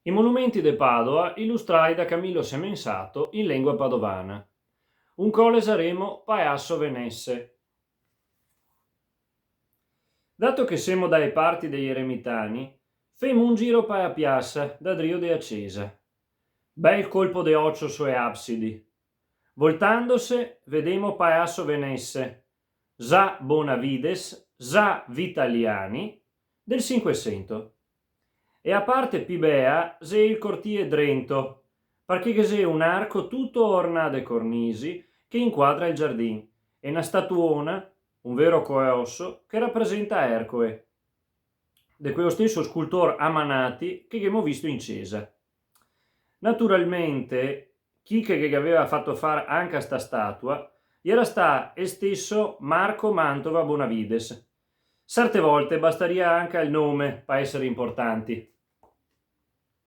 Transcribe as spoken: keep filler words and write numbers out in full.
I monumenti de Padova ilustrai da Camillo Semensato in lengua padovana. Un co lesaremo Paeasso Venesse. Dato che semo da e parti dei Eremitani, femo un giro pa a piasa da drio de a cesa. Bel colpo de ocio so e absidi. Voltandose, vedemo Paeasso Venesse, za Bonavides, za Vitaliani, del Sinquesento. E a parte pi bea xe el cortie drento, parché ghe xe un arco tuto ornà de cornisi che inquadra el giardin, e na statuona, un vero coeoso, che rapresenta Ercoe, de queo steso scultor Amanati che ghemo visto in cesa. Naturalmente, chi che ghe gaveva fato far anca sta statua, iera stà el steso Marco Mantova Bonavides. Serte volte bastaria anca el nome pa esere importanti.